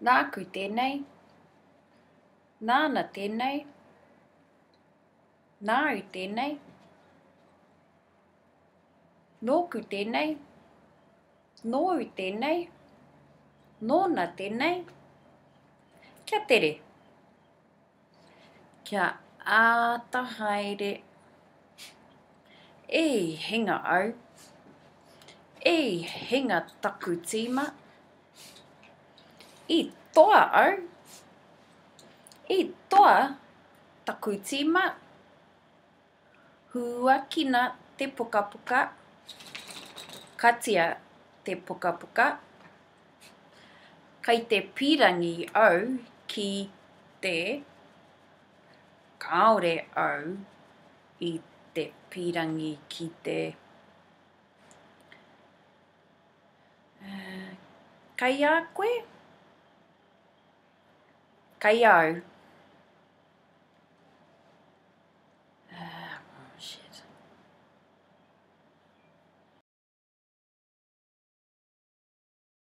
Nāku tēnei. Nāna tēnei. Nāu tēnei. Nōku tēnei. Nōu tēnei. Nōna tēnei. Kia tere. Kia āta haere. I hinga au. I hinga taku tīma. I toa au. I toa taku tīma. Huakina te pukapuka. Katia te pukapuka. Kei te pīrangi au ki te Kāore au i te pīrangi ki te Kei a koe? Kei au.